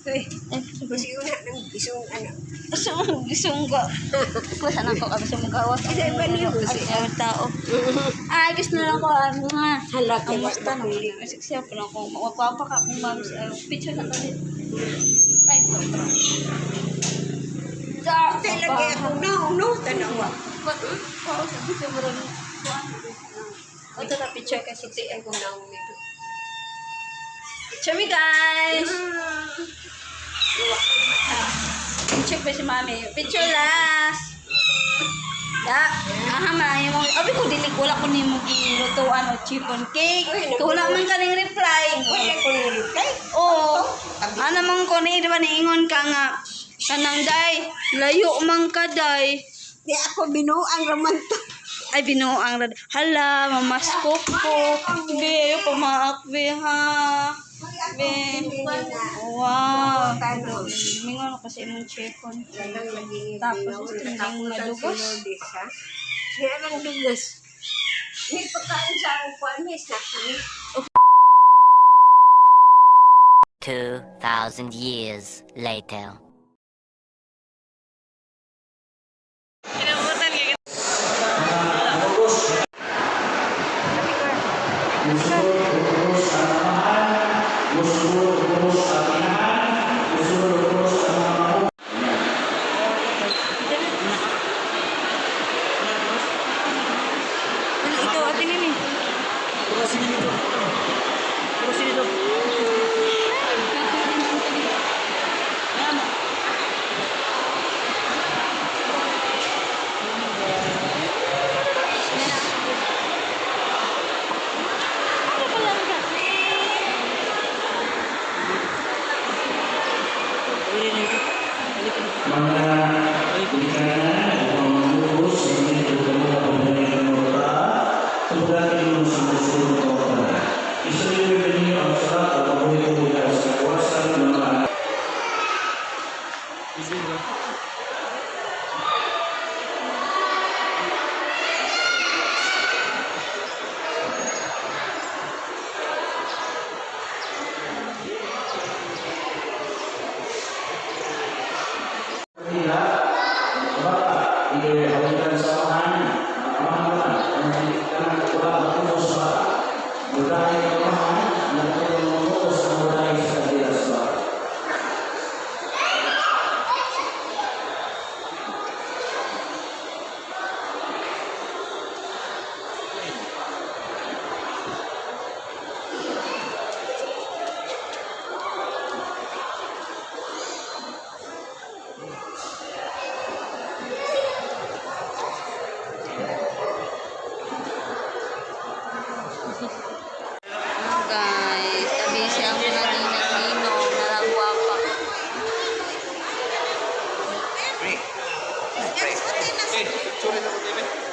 Ay, Eh, kasi una nang isong ano. Sungga. Kusa na ko kami sumugawas. Isa iba niyo, Ay, ang tao. Ay, gusto na lang ko. Ano nga. Hala, kay Kamusta wa- naman? Siya pa lang ko. Magpapa ka kung ma'am. Picture na to. Ay, ito. Da, Tay lagi ako no, no, tanawa. Pause. Gusto mo rin. Ito na picture kasi. Suti akong naong nito. Picture me, guys! Picture pa si mami. Picture last! Da, aha man mo. Abi ko dili wala ko nimo gilutuan o chiffon cake. Uy, Wala man kaning reply. Wala ko ni reply. Oo. Ana man ko ni di ba niingon ka nga kanang day, layo man ka day. Di ako binuang raman to. Ay binuang rad. Hala, mamasko ko. Be, pamaak be ha. Be. Wow. Mingon ko sa imong chiffon. Tapos, gusto nang madugos. Niya lang dugas. May pagkain sa akong kuan, may snack kami. 2,000 years later. Ikaw, ate Mimi. Mga ikanan o mga manubos sa inyo mga pagdating ng mga tugati mo sa gusto ng mga. Isuliwi ninyo ang sarap at pabuhay-buhay sa kawasan ng mga kanila, baka ihawitan sa amahan, ang amahan ang kanang wala matubos sa bata. Mudahay ang amahan, nagtulong matubos ang mudahay sa kanila sa bata. Guys, tabi siya ang mga ninang-ninong, naragwapa. Eh, sorry na ko, David.